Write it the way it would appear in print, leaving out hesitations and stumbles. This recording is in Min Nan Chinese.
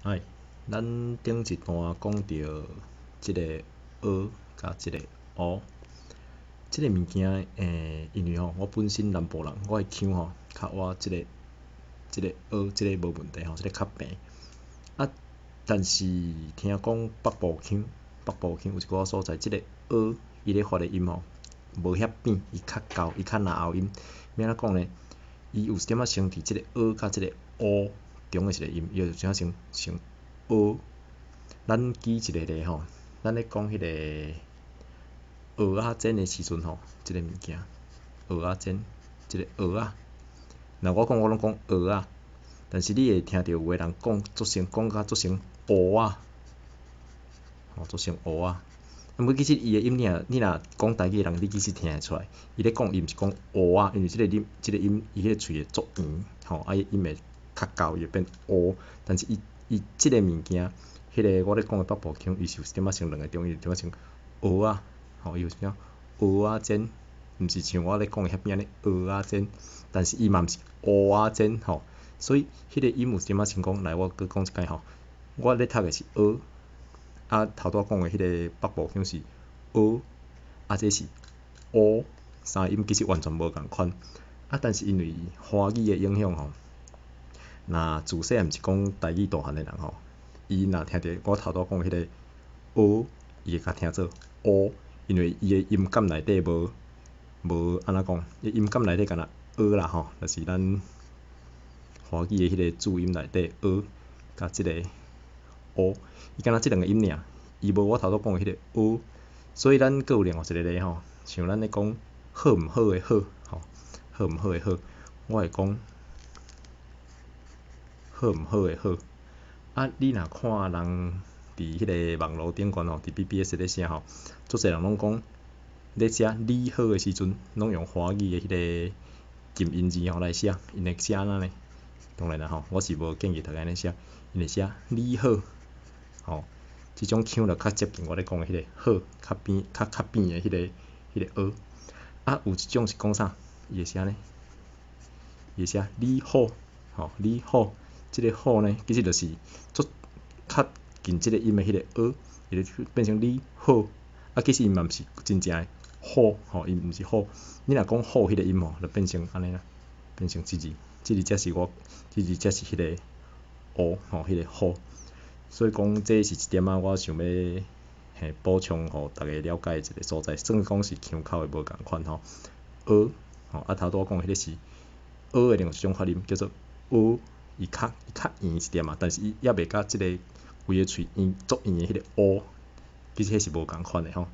來，咱頂一段講著這个蚵佮這个烏，這个物件因為吼，我本身南部人，我的腔吼較倚這个這个蚵這个無問題吼，這个較平。啊，但是聽講北部腔，北部腔有一寡所在，這个蚵伊咧發的音吼，無遐扁，伊較厚，伊較嚨喉音。欲按怎講呢？伊有一點仔像佇這個蚵佮這个烏中的一個音，伊就有一點仔像像蚵。咱舉一個例吼，咱咧講彼個蚵仔煎的時陣吼，這個物件，蚵仔煎，這個蚵仔，若我講我攏講蚵仔，但是你會聽著有的人講做成講甲做成烏仔，吼做成烏仔。毋過其實伊的音，你若講台語的人，你其實聽會出來，伊咧講伊毋是講烏仔，因為這個音這個音伊彼個喙會足圓，吼，啊伊音會較厚，伊會變烏。但是伊伊這個物件，彼個我咧講的北部腔，伊是有一點仔像兩個中，伊有一點仔像蚵仔，吼，伊有一點蚵仔煎，毋是像我咧講的遐邊按呢蚵仔煎，但是伊嘛毋是烏仔煎，吼，所以彼個音有一點仔像講，來我閣講一擺吼，我咧讀的是蚵。啊，頭拄仔講的彼個北部腔是蚵，啊這是烏，三個音其實完全無仝款。啊，但是因為華語的影響吼，若自細漢毋是講台語大漢的人吼，伊若聽著我頭拄仔講的彼個蚵，伊會共聽做烏，因為伊的音感內底無無按怎講，伊音感內底敢若蚵啦吼，就是咱華語的彼個注音內底蚵，佮這個烏，伊敢若這兩個音爾，伊無我頭拄講的彼個蚵，所以咱閣有另外一個例吼，像咱咧講好毋好的好，吼，好毋好的好，我會講好毋好的好。啊，你若看人佇彼個網路頂懸吼，佇 BBS 咧寫吼，足濟人攏講咧寫你好的時陣，攏用華語的彼個禁音字吼來寫，𪜶會寫按怎呢？當然啦吼，我是無建議大家按呢寫，𪜶會寫你好，吼，這種腔就較接近我咧講的彼個好，較扁、較較扁的彼個彼個蚵。啊，有一種是講啥？伊會寫按呢？伊會寫你好，吼，你好，這個好呢，其實就是足較近這個音的彼個蚵，伊就變成你好。啊，其實伊嘛毋是真正的好，吼，伊毋是好。你若講好彼個音吼，就變成按呢啦，變成這字，這字才是我，這字才是彼個烏，吼，彼個好。所以講，這是一點仔我想欲嘿補充，予大家了解的一個所在，算講是腔口的無仝款吼。蚵，吼，啊頭拄仔講的彼個是蚵的另外一種發音，叫做蚵，伊較伊較圓一點仔，但是伊猶袂佮這個規个喙圓足圓的彼個烏，其實彼是無仝款的吼。